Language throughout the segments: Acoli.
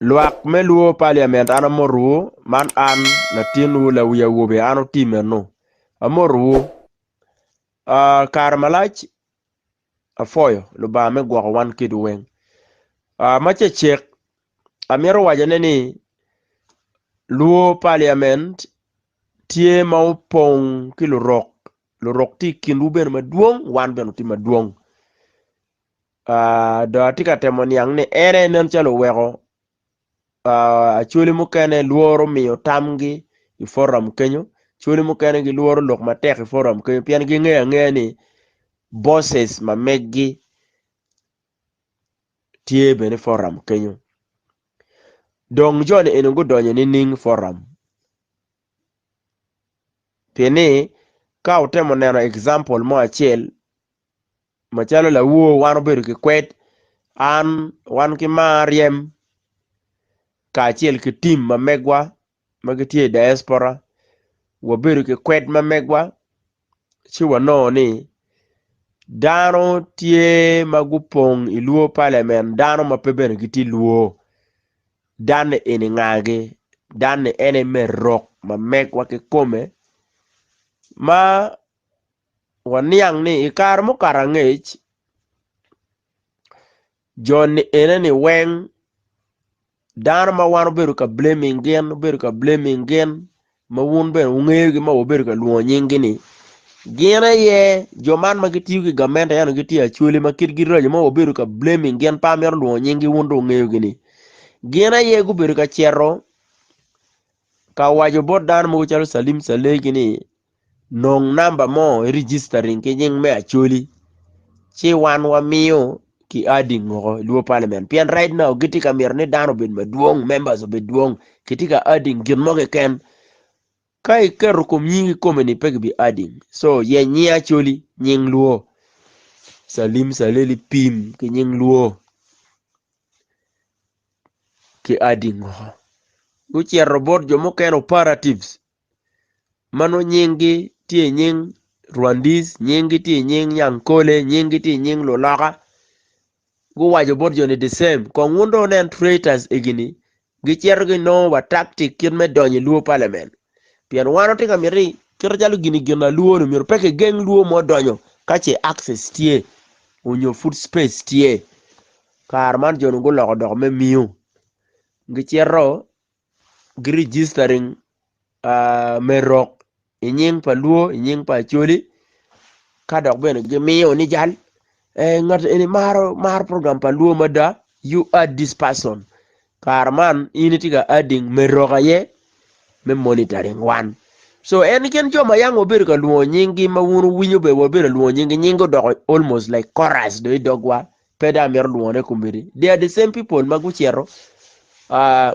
Lwak me lwor paliament an amotowu, man an latinwu lawi awobe an otim eno. Amotowu. Uh, kare malac apwoyo Lubanga me gwoko wan kedwu weng. Uh, ma cecek amito wacone ni lwor paliament tye ma opong ki lurok, lurok tye i kinwu bene madwong, wan bene watye madwong. Dong atye ka temo niang ni en aye nen calo oweko acholi mukene lworo miyo tamgi i forum kenyo, acholi mukene gilworo lok matek i forum kenyo pien gingeyo angeya ni bosses ma meggi tye bene i forum kenyo. Dong joni eni gudonyo nining i forum? Pien ni ka wutemo neno example mo acel Macalo lawor wan obedo ki kwed, an wan ki mar ryem kacel ki tim ma megwa ma gitye i diaspora wabedo ki kwed ma megwa ci wanongo ni dano tye ma gupong i lwor paliament dano ma pe bene gitye lwor danne eni ngagi danne ene me rok ma megwa kikome ma waniang ni i kare mukato angec, jo-ni ene-ni weng dano ma wan obedo ka blaming gin, obedo ka blaming gin ma wun bene wungeyogi ma wubedo ka lwongo nyinggi-ni, gin aye jo man ma gitiyo ki gamente ento gitye acholi ma kitgi raco ma wabedo ka blaming gin pe amito lwongo nyinggi wun dong wungeyogi-ni. Gin aye gubedo ka cito ka waco bot dano mogo calo Salim Salegi ni nong namba mo i registering ki nying me Acholi ci wan wamiyo ki adding woko i luo parliament pien right now gitye ka mito ni dano obed madwong members obed dwong kitye ka adding gin mo keken ka iketo kom nyingi kikome ni pe kibi adding so yeny nying Acholi nying luo Salim Saleli pim ki nying luo ki adding woko gucito bot jo mukene operatives ma nongo nyinggi tye i nying Rwandese, nyinggi tye i nying Nyankole, nyinggi tye i nying Luloka. Guwaco bot jo ni the same, kong wun dong wunen traitors egi-ni gicito ginongo wa tactic kit me donyo i Luo parliament. Pien wan watye ka miti kite calo gini gin alwor-ni myero pe kigeng luo mo donyo ka ce access tye onyo pud space tye. Kare man jo-ni guloko doko me miyo gicito gi registering me rok i nying pa luo i nying pa acholi ka dok bene gimiyo ni jal ngat eni maro maro program pa luo mada you add this person kare man in itye ka adding me rok aye me monitoring wan so en gin jo ma yang wabedo ka lwongo nyinggi ma wun wuwinyo bene wabedo ka lwongo nyinggi nyinggi odoko almost like chorus dong i dogwa pe dong amito lwongone kombeddi they are the same people ma gucito uh,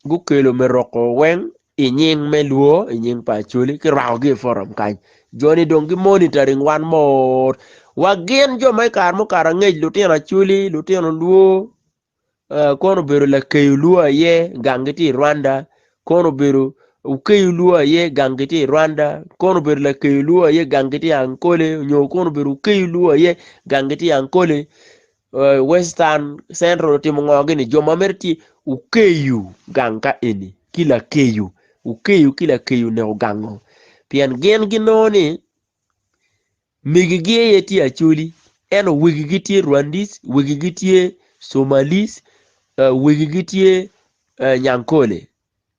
gukelo me roko weng i nying me luo i nying pa Acholi ki rwakogi i forum kany joni dong gi monitoring wan mot wa gin jo ma i kare mukato angec lutino Acholi lutino luo Kono obedo lakeyo luo aye ganggi tye i Rwanda, kono obedo okeyo luo aye ganggi tye i Rwanda, kono obedo lakeyo luo aye ganggi tye i Ankole nyo kono obedo okeyo luo aye ganggi tye i Ankole, Western, Central otimo ngo gini jo ma mere tye okeyo gang ka eni ki lakeyo, okeyo ki lakeyo oneko gango pien gin ginongo ni Megigi aye tye Acholi, ento wegigi tye Rwandese, wegigi tye Somalis, wegigi tye Nyankole.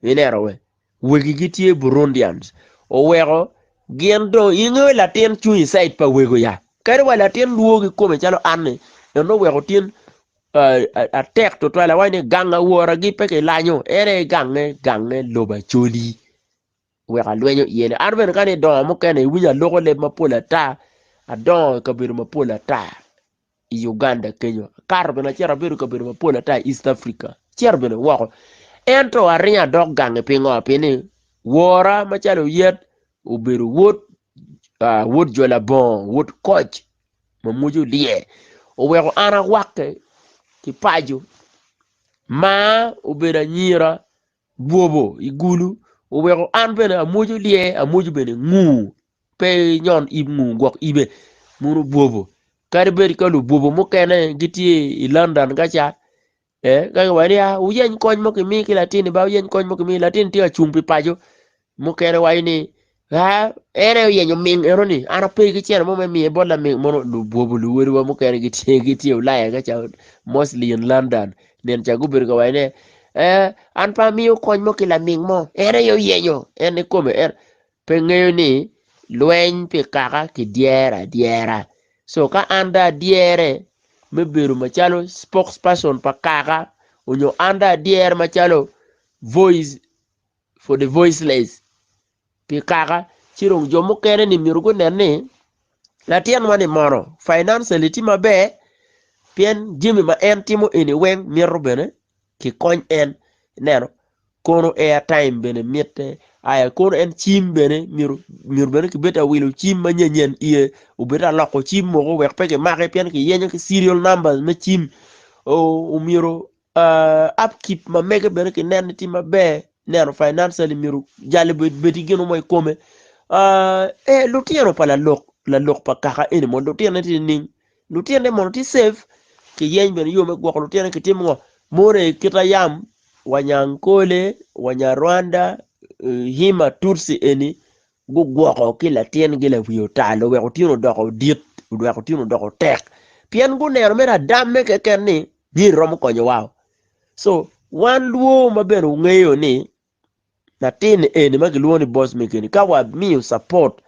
Ineno we? Wegigi tye Burundians. Oweko gin dong ingeyo latin cung i side pa wego ya. Kadi wa latin lwo kikome calo an ni, en oweko tin atek tutwal awaco ni gang aworagi pe kilanyo, en aye gange, gange lobo Acholi. wek alwenyo iye ni an bene ka ni idongo mukene iwinyo aloko leb mapol ata adongo i kabedo mapol ata i Uganda kenyo akato bene acito abedo i kabedo mapol ata i East Africa acito bene woko ento aringo adok gangi pingo pien ni wora macalo oyet obedo wod wod jo labongo wod koc ma mwoco olye oweko an awakke ki paco maa obedo anyira Bwobo i gulu oweko an bene amwoco lye, amwoco bene nguu, pe inyon ib nguu gwok ibe muno bwobo. Kadi bed ka lubwobo mukene gitye i London ka ca, Eh, ka giwaco ni, ah, wuyeny kony mo kimi ki latin-ni ba, wuyeny kony mo kimi, latin tye ka cung pi paco. Mukene waco ni, ah, en aye oyenyo ming eno-ni, an ape ki cente mo me miye bot laming. Mono lubwobo luwodiwa mukene gitye gitye i Ulaya ka ca, mostly in London, nino ca gubedo ka waco ni, eh, an pe amiyo kony mo ki laming mo, en aye oyenyo, en kikome, en pe ngeyo ni lweny pi kaka kidyere adyera. So ka an dong adyere me bedo macalo spokesperson pa kaka onyo an dong adyere macalo voice for the voiceless pi kaka ci dong jo mukene ni myero gunen ni latinwa ni mono financially tye maber pien jami ma en timo eni weng mito bene kikony en ineno kono airtime bene mitte aya kono en cim bene myero myero bene kibed ka wilo cim ma nyenyen iye obed ka loko cim mogo wek pe kimaki pien kiyenyo ki serial numbers me cim omyero upkeep ma mege bene kinen ni tye maber ineno financially myero jali bed ki gin mo i kome ee lutino pa lalok lalok pa kaka eni mono lutinone tye nining? Lutinone mono tye safe? Kiyeny bene yo me gwoko lutinone kitimo ngo? Mono aye kita yam wa Nyankole wa Nyarwanda Hima Tutsi eni gugwoko ki latingi lawiye otal oweko otyeno odoko dit oweko otyeno odoko tek pien guneno mere adamme keken ni myero romo konyowa so wan lwor ma bene wungeyo ni Latin eni ma kilwongo ni Bosmic eni ka wamiyo support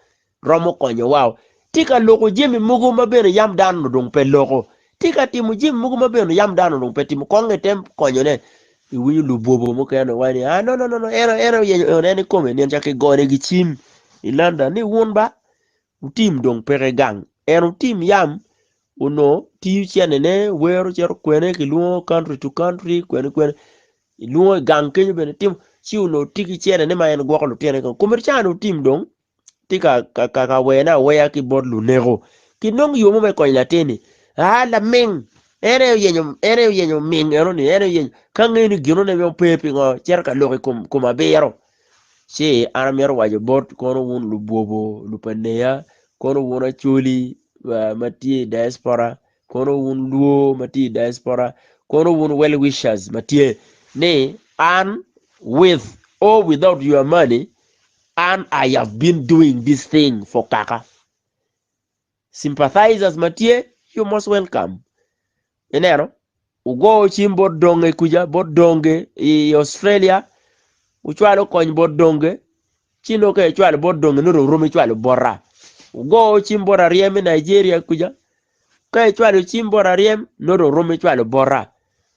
romo konyowa. Tye ka loko jami mogo ma bene yam dano dong pe loko. Tye ka timo jami mogo ma bene yam dano dong pe timo. Kong item konyone. Iwinyo lubobo mukene waco ni ah no no no en en oyenyo eno en ikome nino ca kigone ki cim i London ni wun ba wutim dong peke gang. En wutim yam onongo tiyo cenene wero cito kwene kilwongo country to country kwene kwene. Ilwongo i gang kenyo bene timo ci onongo tye ki cene ma en gwoko lutine kong. Komiti cani otim dong tye ka ka ka ka wene aweya ki bot luneko. Ki nong yo mo me konyo latin-ni. Aa laming en aye oyenyo en aye oyenyo ming eno ni en aye oyenyo ka ngeyo ni ginone pe pingo cito ka lok i kom kom abiro. Ci an amito waco bot kono wun lubwobo lupaneya kono wun acholi ma tye i diaspora kono wun luo ma tye i diaspora, kono wun well wishers ma tye ni an with or without your money an I have been doing this thing for kaka. Sympathizers ma tye you most welcome. Ineno wugo cim bot donge kuca bot donge i Australia wucwalo kony bot donge ci nongo ka icwalo bot donge nongo dong romo cwalo bota. Wugo cim bot aryem i Nigeria kuca Ka icwalo cim bot aryem, nongo dong rom icwalo bota.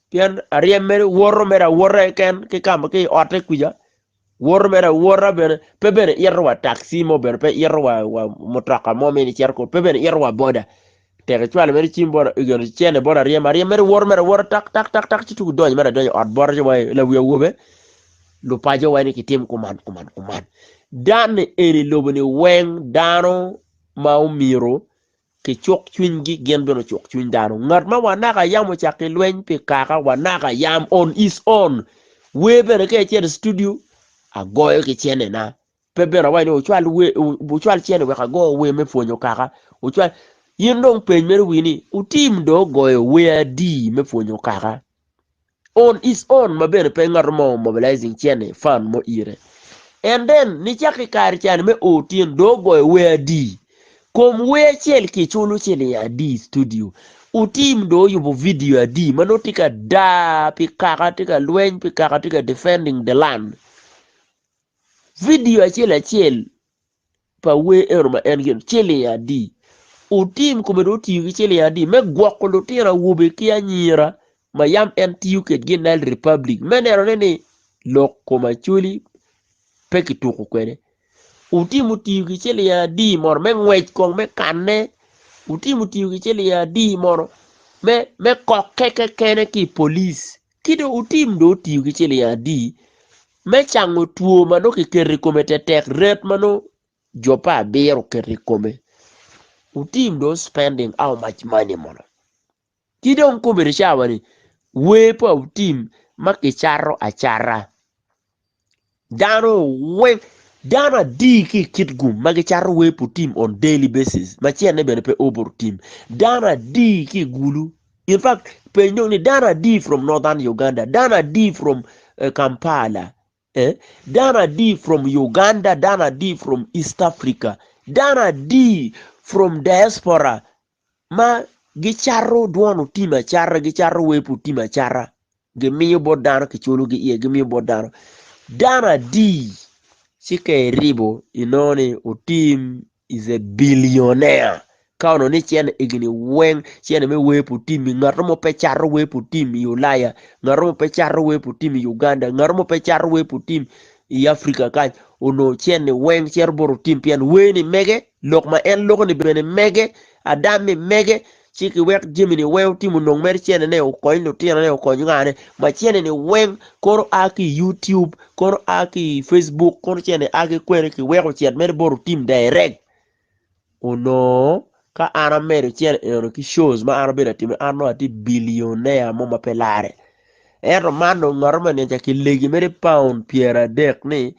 Pien aryem mere woto mere awota keken ki ka ma ki i otte kuca, woto mere awota bene pe bene ito wa takci mo bene pe ito wa wa mutoka mo ma in icito kwede, pe bene ito wa boda. Tek icwalo mere cim bot cene bot aryem, aryem mere woto mere awota tak tak tak tak ci tuko donyo mere adonya i ot bota ci waci lawi awobe lupaco wa ni kitim kuman kuman kuman. Dano eni lobo-ni weng dano ma omyero Kicuk cwinygi, gin bene ocuk cwiny dano. Ngat ma wanaka yam ocako lweny pi kaka wanaka yam on his own. Wer bene ka icito i studio, agoyo ki cenena. Pe bene awaco ni wucwal wer, wucwal cene wek ago wer me pwonyo kaka. Wucwal, in dong peny mere wi ni, wutim dong ogoyo wer adi me pwonyo kaka? on his own ma bene pe ngat mo mobilizing cene fund mo ire and then nicako i kare cani me o tin do ogoyo wer adi kom wer acel kiculo ciling adi i studio otim do oyubo video adi ma nongo tye ka daa pi kaka tye ka lweny pi kaka tye ka defending the land video acel acel pa wer eno ma en gin ciling adi? Otim kome dong otiyo ki ciling adi me gwoko lutino awobe ki anyira ma yam en tiyo kedgi i Nile Republic me nenone ni lok kom Acholi pe kituko kwede? Otim otiyo ki ciling adi mono me ngwec kong me kanne? Otim otiyo ki ciling adi mono me me kokke kekene ki i polic? Ki dong otim dong otiyo ki ciling adi me cango two ma nongo kiketo i kome tetek ret ma nongo jo pa abiro oketo i kome. Otim dong spending how much money mono. Ki dong kobedo cawa ni wer pa otim ma kicato acata. Dano weng dano adi ki i Kitgum ma gicato wer pa otim on daily basis ma cene bene pe o bot otim. Dano adi ki i Gulu. In fact, peny dong ni dano adi from Northern Uganda, dano adi from eh, Kampala, eh? dano adi from Uganda, dano adi from East Africa, dano adi from diaspora ma gicato dwon otim acata, gicato wer pa otim acata, gimiyo bot dano kiculogi iye, gimiyo bot dano. Dano adi ci ka iribo inongo ni otim is a billionaire. Ka onongo ni cene egini weng, cene me wer pa otim-mi, ngat mo pe cato wer pa otim i Ulaya, ngat mo pe cato wer pa otim i Uganda, ngat mo pe cato wer pa otim i Africa kany, onongo cene weng cito bot otim pien wer-ni mege, lok ma en loko-ni bene mege, adam-mi mege, ci kiwek jami-ni weng otim onong mere cene-ne okony lutinone okony ngane, ma cene-ni weng kono a ki i YouTube, kono a ki i Facebook, kono cene a ki kwene kiweko ocit mere bot otim direct. Onongo ka an amedo cene eno ki shows ma an abedo atimo an nongo atye billionaire mo ma pe lare. Ento man dong ngat mo ca kilegi mere pound pyeradek ni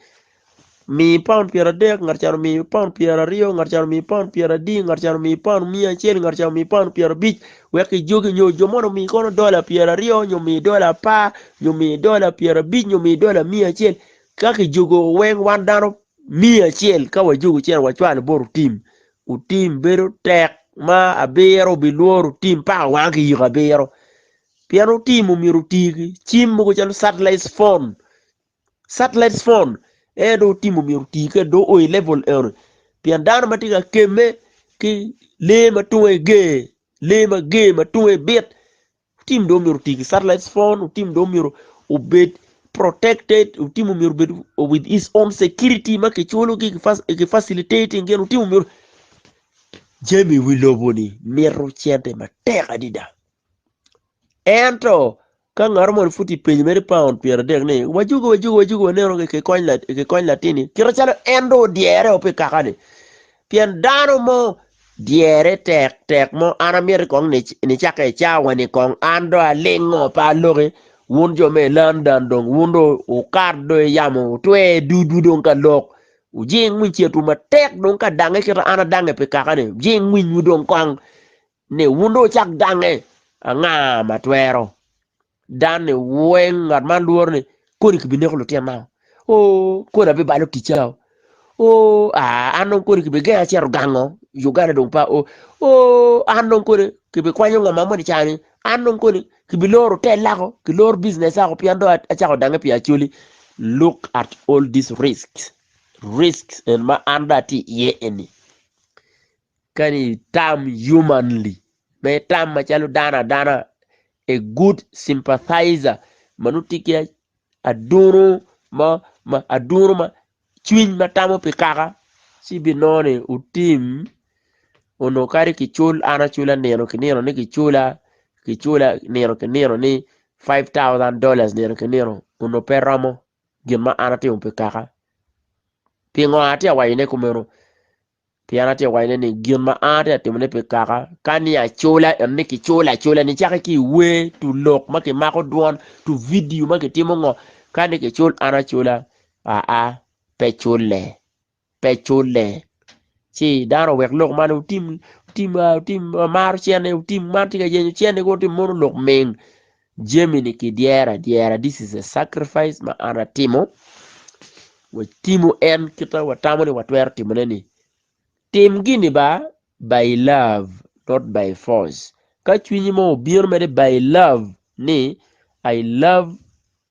mi pound pyeradek ngat ca omiyo pound pyeraryo ngat ca omiyo pound pyeradi ngat ca omiyo pound miya acel ngat ca omiyo pound pyerabic wek kijogi nyo jo moni omi kono dola pyeraryo nyo omi dola apar nyo omi dola pyerabic nyo omi dola miya acel ka kijogo weng wan dano miya acel ka wajogo cene wacwalo bot otim, otim bedo tek ma abiro obilworo otim paka wanga kiyiko abiro pien otim omyero oti ki cim mogo calo satellite phone, satellite phone en dong otim omyero oti kwede dong oo i level eno pien dano ma tye ka kemme ki lee ma tunge ger, lee mager ma tunge bit Otim dong myero oti ki satellite phone, otim dong myero obed protected, otim myero obed with his own security ma kiculogi ki facilitating gin otim myero jami wi lobo-ni mito cente matek adada. Ento ka ngat moni pud ipenyo mere pound pyeradek ni wajugo wajugo wajugo waneno kikony latinni kite calo en dong odyere o pi kaka-ni Pien dano mo dyere tek tek mo an amiti kong nicake i cawa ni kong an dong alingo pe aloki wun jo me London dong wun dong wukat dong i yamo wutwer dudwu dong ka lok wujing winy cetwu matek dong ka dange kita an adange pi kaka ni wujing winywu dong kong ni wun dong wucak dange anga ma twero Danni weng ngat man lworo ni koni kibineko lutinna o, koni abibalo ticca o, o aa an dong koni kibigenga acito gango Uganda dong pa o, o an dong koni kibikwanyo ngoma moni cani, an dong koni kibiloro otellako, kiloro business ako pien dong acako dange pi Acholi. Look at all these risks, risks en ma an dong atye iye eni. Kani itam humanly, ma itam macalo dano adana, a good sympathizer ma nongo tye ki adunu ma ma adunu ma cwiny ma tamo pi kaka ci ibinongo ni otim onongo kadi kicul an acula nino ki nino ni kicula kicula nino ki nino ni $5000 nino ki nino onongo pe romo gin ma an atimo pi kaka. Pingo atye ka wacone kumeno? Pien atye ka wacone ni gin ma an atye ka timone pi kaka, ka ni acula en ni kicula acula nicake ki i wer to lok ma kimako dwon to vidio ma kitimo ngo, ka ni kicul an acula, aa pe culle, pe culle. Ci dano owek lok man otim otim otim maro cene otim man tye ka yenyo cene otim mono lok ming. Jami-ni kidyero adyera, this is a sacrifice ma an atimo, watimo en kita watamo ni watwero timone ni. Tim gini ba by love not by force. Ka cwinyi mo obino mere by love ni I love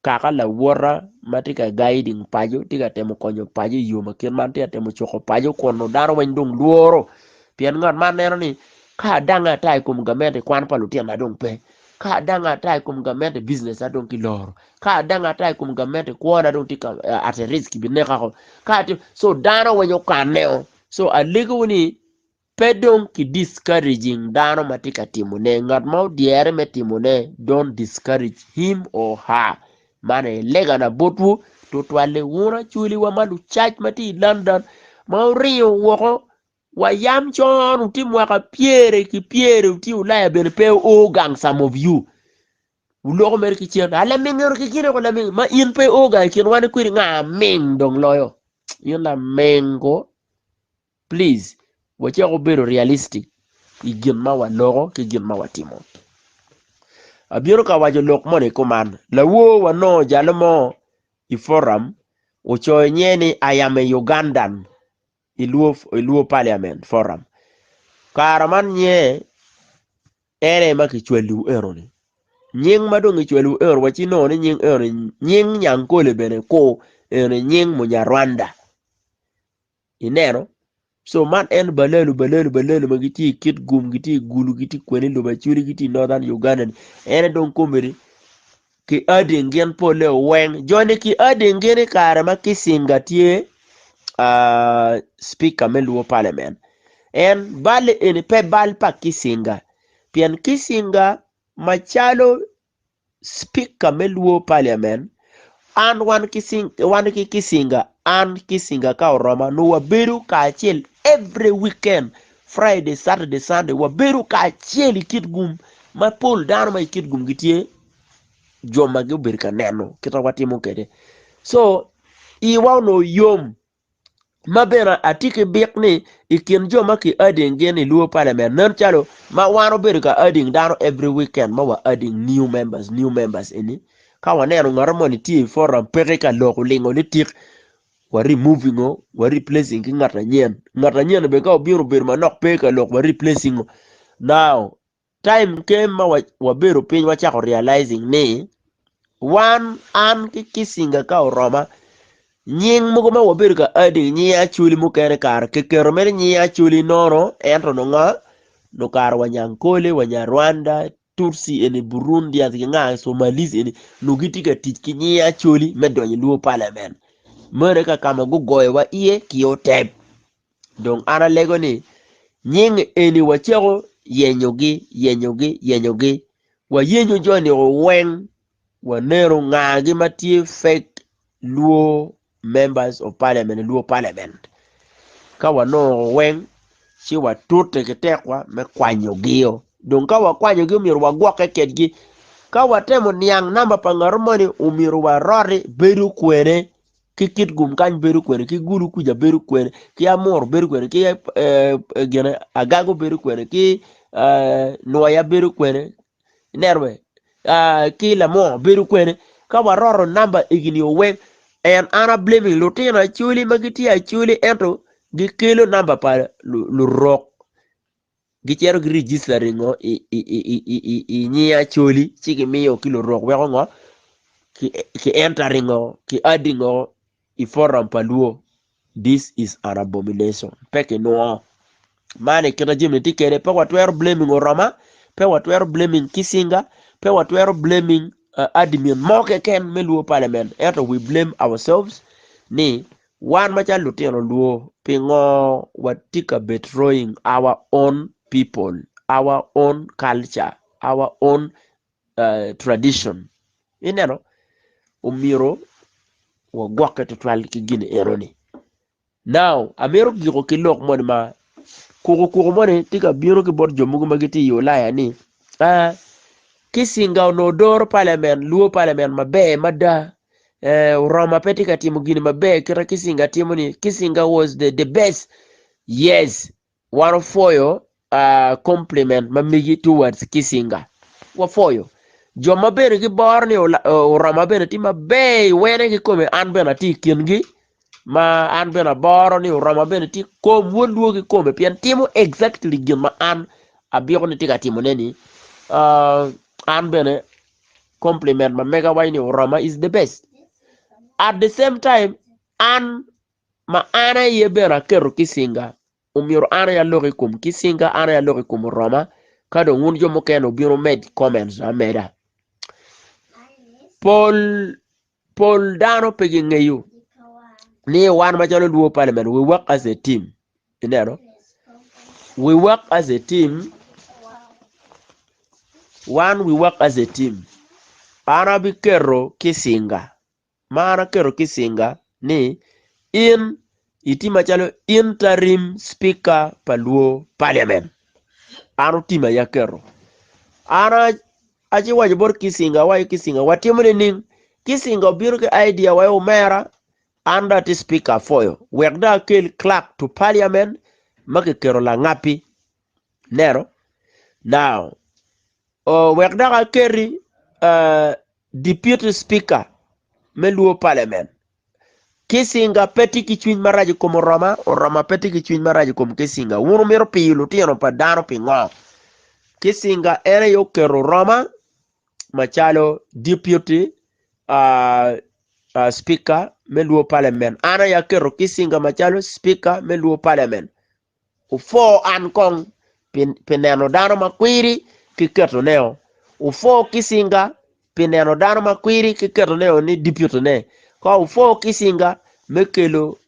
kaka lawota ma tye ka guiding paco, tye ka temo konyo paco i yo ma kit man, tye ka temo cuko paco kun nongo dano weng dong lworo pien ngat man neno ni ka adange ata i kom gamente kwan pa lutinona dong pe. Ka adange ata i kom gamente business-na dong kiloro. Ka adange ata i kom gamente kwona dong tye ka at a risk kibinekako. Ka atye so dano weng okaneo. So alegowu ni pe dong ki discouraging dano ma tye ka timone. Ngat ma odyere me timone don't discourage him or her. Man aye legana botwu tutwalle wun acholiwa ma lucac ma tye i London ma wuringo woko Wa yam con wutye mwaka pyere ki pyere wutye Ulaya bene pe oo gang some of you. Wuloko mere ki cen a laming eno ki gine ko laming ma in pe oo gang i kin wan kwedi nga ming dong loyo. In laming ko please wacako bedo realistic i gin ma waloko ki gin ma watimo. Abino ka waco lok moni kuman, lawor wanongo jalo mo i forum ocoyo nyinge ni I am a Ugandan i Luo, i Luo Parliament forum. Kara man nyinge en aye ma kicwaliwu eno-ni. Nying ma dong kicwaliwu eno wa ci inongo ni nying eno-ni nying Nyankole bene kur eno-ni nying Munyarwanda. Ineno? So man en balalu balalu balalu ma gitye i Kitgum, gitye i Gulu, gitye kwene i lobo Acholi, gitye i Northern Uganda ni. En aye dong komedi ki adding gin polle weng. Joni ki adding gin i kare ma Kisinga tye uh, speaker me Luo Parliament. En balle eni pe bal pa Kisinga. Pien Kisinga macalo Speaker me Luo Parliament, an wan ki wan ki Kisinga, an Kisinga ka oroma nongo wabedo kacel every weekend, Friday, Saturday, Sunday, wabedo kacel i Kitgum ma pol dano ma i Kitgum gitye jo ma gubedo ka neno kit ma watimo kwede. So iwa onongo yom ma bene atye ki bik ni i kin jo ma ki adding gin i Luo Parliament nen calo ma wan obedo ka adding dano every weekend ma wa adding new members new members eni ka waneno ngat moni tye i forum peke ka lok olingo nitik wa removing o wa replacing ki ngat anyen ngat anyen bene ka obino obedo manok pe ka lok wa replacing o now Time came ma wabedo piny wacako realizing ni wan an ki Kisinga ka oroma nying mogo ma wabedo ka adding nying Acholi mukene kare kiketo mere nying Acholi nono ento nongo nongo kare wa Nyankole wa Nyarwanda Tutsi eni Burundians ki nga Somalis eni nongo gitye ka tic ki nying Acholi me donyo i Luo Parliament meno aye ka kama gugoyowa iye ki otep. Dong an alego ni nying eni wacako yenyogi, yenyogi, yenyogi, wayenyo jo-ni weng waneno ngagi ma tye fake Luo members of parliament i Luo parliament. Ka wanongo weng ci watute ki tekwa me kwanyogio. Dong ka wakwanyogi omyero wagwokke kedgi. Ka watemo niang namba pa ngat moni omyero waroti bedo kwene ki Kitgum kany bedo kwene, ki Gulu kuca bedo kwene, ki Amuru bedo kwene, ki gine Agago bedo kwene, ki Nwoya bedo kwene, ineno be, ki Lamwongo bedo kwene. Ka waroto namba egini weng, en an a blaming lutino Acholi ma gitye Acholi ento gikelo namba pa lurok gicito gi registering ngo i nying Acholi ci gimiyo ki lurok weko ngo ki entering ngo ki adding ngo i forum pa Luo this is an abomination pe kinwongo man i kit ma jami ni tye kwede pe watwero blaming oroma pe watwero blaming Kisinga pe watwero blaming admin mo keken me Luo parliament ento we blame ourselves ni Wan macalo lutino Luo, pingo watye ka betraying our own people, our own culture, our own tradition? Ineno, omyero wagwokke tutwal ki gin enoni. Now, amito giko ki lok moni ma kuku kuku moni tye ka bino ki bot jo mogo ma gitye i Ulaya ni, ah, Kisinga onongo doro parliament, Luo parliament maber mada. Eh, Oroma pe tye ka timo gini maber kita Kisinga timo ni. Kisinga was the, the best. Yes, wan opwoyo uh, compliment ma megi towards Kisinga. Wapwoyo. Jo ma bene giboro ni Oroma bene tye maber i wene kikome, an bene atye i kingi ma an bene aboro ni Oroma bene tye kom wod luo kikome pien timo exactly gin ma an abiko ni tye ka timone ni. Uh, an bene compliment ma mega waco ni Oroma is the best. At the same time, an ma an aye bene aketo Kisinga, omyero an aye alok i kom Kisinga, an aye alok i kom Oroma, ka dong wun jo mukene wubino wumed comments ameda. Pol pol dano pe gingeyo ni wan macalo Luo Parliament we work as a team. Ineno? We work as a team. Wan we work as a team. An abiketo Kisinga. Ma an aketo Kisinga ni in itye macalo interim speaker pa Luo Parliament. An otim aye aketo. An aci waco bot Kisinga, awaco Kisinga watimo nining? Kisinga obino ki idea wa omera An dong atye speaker apwoyo wek dong akel clerk to parliament ma kiketo langapi ineno now wek dok aketi. uh, deputy speaker me Luo Parliament. Kisinga pe tye ki cwiny marac i kom Oroma, Oroma pe tye ki cwiny marac i kom Kisinga. Wun wumito piyo lutino pa dano pingo? Kisinga en aye oketo Oroma macalo deputy uh, uh, speaker me Luo Parliament. An aye aketo Kisinga macalo speaker me Luo Parliament. Wupwo an kong pi neno dano makwiri ki ketoneo. Wupwo Kisinga pi neno dano makwiri ki ketoneo ni deputy-ne. Ka wupwo Kisinga me kelo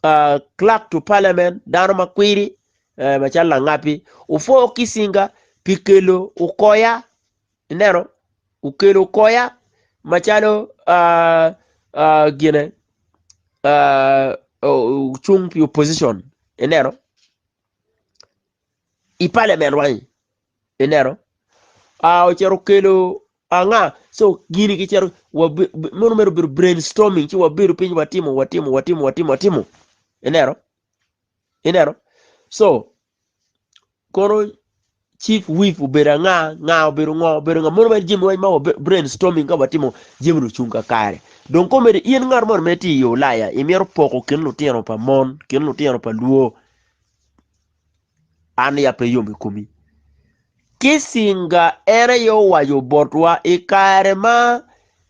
uh, clerk to parliament, dano makwiri eh, macalo langapi. Wupwo Kisinga pi kelo okoya, ineno, okelo okoya macalo uh, uh, gine uh, cung pi opposition ineno i parliament wangi ineno uh, ocito okelo anga so gini gicito mono mere obedo brainstorming ci wabedo piny watimo watimo watimo watimo watimo ineno ineno so Kono chief whip obedo anga, nga obedo ngo, obedo nga, mono mere jami weng ma wa brainstorming ka watimo jami ni ocung kakare. Dong komedi in ngat moni ma itye i Ulaya imito poko kin lutino pa mon, kin lutino pa luo, an ya pe yom i komi. Kisinga en aye owaco botwa i kare ma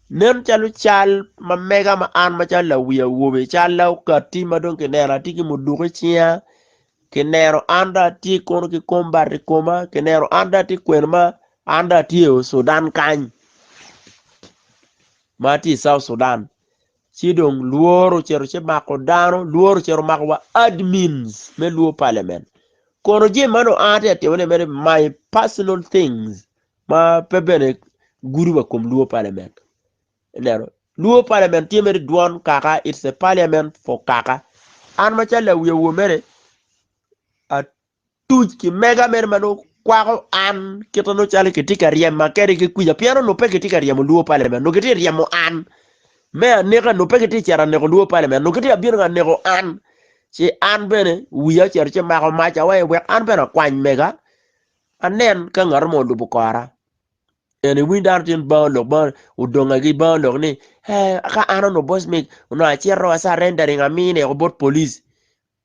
nen calo cal ma mega ma an macalo lawi awobe calla okatti ma dong kineno atye ki muduku i cinga Kineno an dong atye kono ki kombat i koma, kineno an dong atye kwene ma an dong atye i Sudan kany, ma atye i South Sudan. Ci dong lworo ocito ci mako dano, lworo ocito omako wa admins me Luo Parliament. Kono jami ma nongo an atye ka timone mere my personal things ma pe bene gudo wa kom Luo Parliament. Ineno, Luo parliament tye mere dwon kaka, it's a parliament for kaka. An macalo lawi awo mere, atuc ki mega mere ma nongo kwako an kit ma nongo calo kitye ka ryema kede ki kwica, pien onongo pe kitye ka ryemo Luo parliament, onongo kitye ka ryemo an. Me aneka onongo pe kitye ka cito aneko Luo parliament, onongo kitye ka bino ka neko an. Ci an bene wiya ocito ci mako mac awaci wek an bene akwany mega, anen ka ngat mo olubo kora. En iwiny dano tin bango lok bango odonga gi bango lok ni eh ka an onongo boss mig onongo acito a surrendering amine o bot police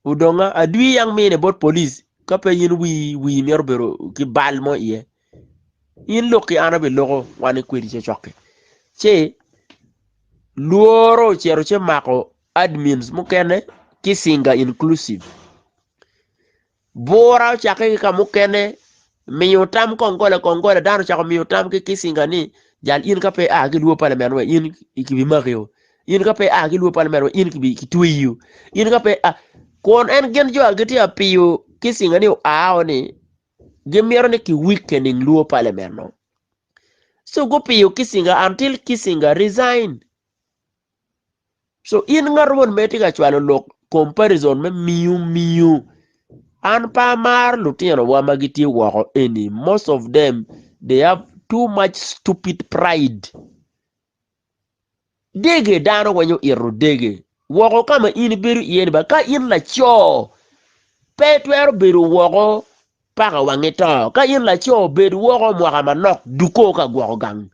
odonga adwi yang mine bot police ka pe in wii wii mito bedo ki bal mo iye in lok ki an abiloko wan kwedi cokcok-ki ci lworo ocito ci mako admins mukene ki cinga inclusive. Bura ocakke ki ka mukene, miyo tam kongola kongola, dano ocako miyo tam ki Kisinga ni, jal in ka pe ia ki luo palamen we in kibimaki o, in ka pe ia ki luo palamen we in kitweyi o, in ka pe ia. Kun en gin jo a gitye ka piyo Kisinga ni oa o ni gimito ni ki weakening luo palamen no. So gupiyo Kisinga until Kisinga resign. So in ngat moni ma itye ka cwalo lok comparison me miu miu an pe amaro lutinowa ma gitye woko eni most of them they have too much stupid pride dege dano weng oito dege woko ka ma in ibedo iye ni ba ka in laco pe itwero bedo woko paka wangi to ka in laco bed woko mwaka manok duko ka gwoko gang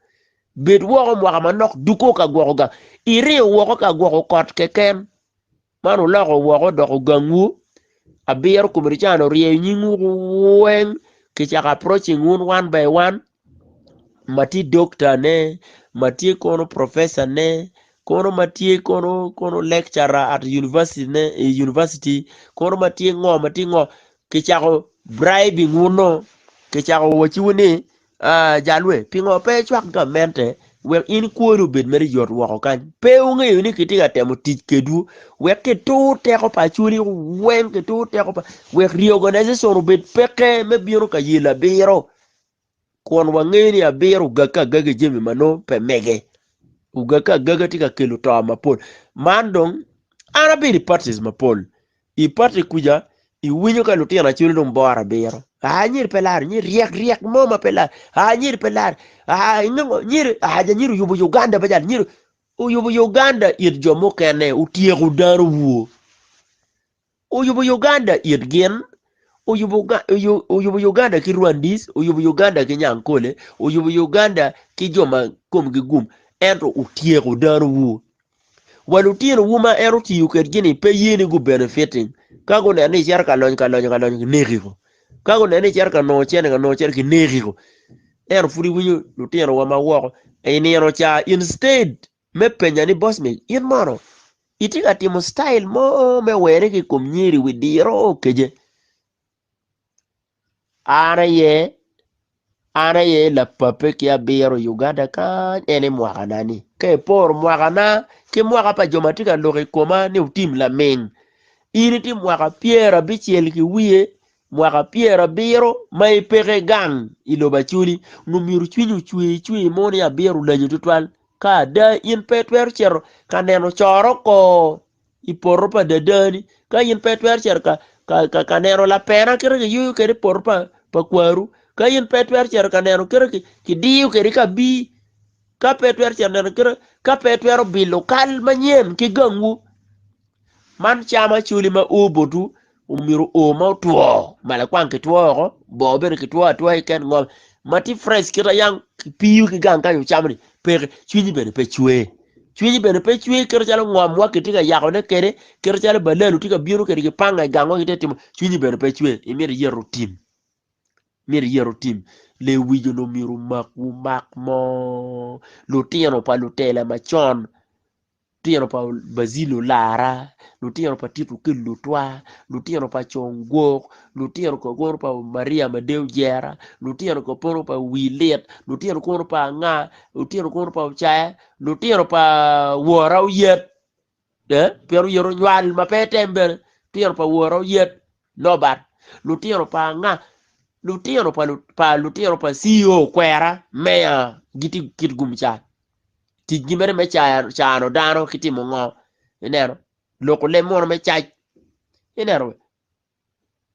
Bed woko mwaka manok duko ka gwoko gang. Iringo woko ka gwoko kot keken. Man wuloko woko odoko gangwu. Abiro komedi can oryeyo nyingwu weng kicako approaching wun one by one ma tye doctor ne, ma tye kono professor ne, kono ma tye kono kono lecturer at university ne i university kono ma tye ngo ma tye ngo kicako bribing wun no kicako wacciwu ni Aa, jalwe, pingo pe icwak gamente wek in kwoni obed mere yot woko kany? Pe wungeyo ni kitye ka temo tic kedwu wek kitur teko pa Acholi weng, kitur teko pa wek reorganization obed peke me bino ka yelo abiro, kun wangeyo ni abiro ogagge agaga i jami ma nongo pe mege. Ogagge agaga tye ka kelo to mapol. Man dong, an abedo i parties mapol. I pati kuca, iwinyo ka lutino acoli dong boro abiro. Aa, nyiri pe laro, nyiri ryek ryek mo ma pe laro. Aa, nyiri pe laro. Aa, inongo nyiri, aa, ja nyiri oyubo Uganda ba jal, nyiri oyubo Uganda it jo mukene, otyeko dano wuo. Oyubo Uganda it gin. Oyubo oyubo Uganda ki Rwandese, oyubo Uganda ki Nyankole, oyubo Uganda ki jo ma komgi gum, ento otyeko danowu. Wa lutinowu ma en otiyo kwedgi-ni pe ye ni gu benefiting. Ka guneno ni icito ka lonyo ka lonyo ka lonyo kinekiko. Ka guneno ni icito ka nongo cente ka nongo cente kinekiko. Ento pud iwinyo lutinowa ma woko i nino ca instead me penya ni Bosmic in mono itye ka timo style mo me were ki i kom nyeri wi diro keje? An aye an aye lapape ki abiro i Uganda kany en i mwakana ni ka iporo mwakana ki mwaka pa jo ma tye ka lok i koma ni otim laming in itye mwaka pyerabicel ki wiye mwaka pyerabiro ma ipeke gang i lobo Acholi onongo myero cwinyi ocwer cwer mo ni abiro olanyi tutwal ka ada in pe itwero cito ka neno coro kor i poto pa dadani, ka in pe itwero cito ka, ka, ka, ka neno lapena kite kiyuyo kwede i poto pa, pa kwaru, ka in pe itwero cito ka neno kite kidiyo kwede kabir, ka pe itwero cito neno kite, ka pe itwero bilo kal manyen ki gangwu, man cam acoli ma o botwu Omyero oo ma otwo malakwang kitwo oko, boo bene kitwo atwoya keken ngom ma tye fresh kit ma yang kipiyo ki gang kany ocamo ni peke cwinyi bene pe cwer. Cwinyi bene pe cwer kit macalo ngomwa kitye ka yakone kwede kit macalo balalo tye ka bino kwede ki panga i gangwa gitye ka timo cwinyi bene pe cwer imito iyet otim myero iyet otim lewic onongo myero omakwu mak mo lutino pa lutela macon lutino pa Bajil Olara, lutino pa Tito Okello Lutwa, lutino pa Congwok, lutino kono pa Maria Madeo Jera, lutino kono pa Wi Lit, lutino kono pa anga, lutino kono pa Ocaya, lutino pa Wora Oyet, eh, pien Oyet onywal ma pe etem bene, lutino pa Wora Oyet, Nobat, lutino pa anga, lutino pa, pa lutino pa CEO Kwera, Meya, gitye kit gum ca. Ticgi mere me cano dano ki timo ngo? Ineno? Loko leb mono me cac. Ineno?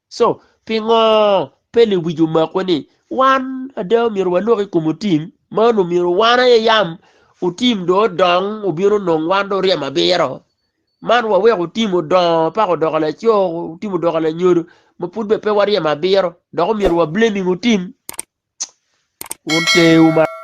So, pingo pe lewic omakwa ni wan ada omyero walok i kom otim ma onongo myero wan aye yam otim dong odong obino onong wan dong oryemo abiro. Man waweko otim odongo paka odoko laco, otim odoko lanyodo ma pud bene pe waryemo abiro dok omyero wa blaming otim. Wun terwu ma.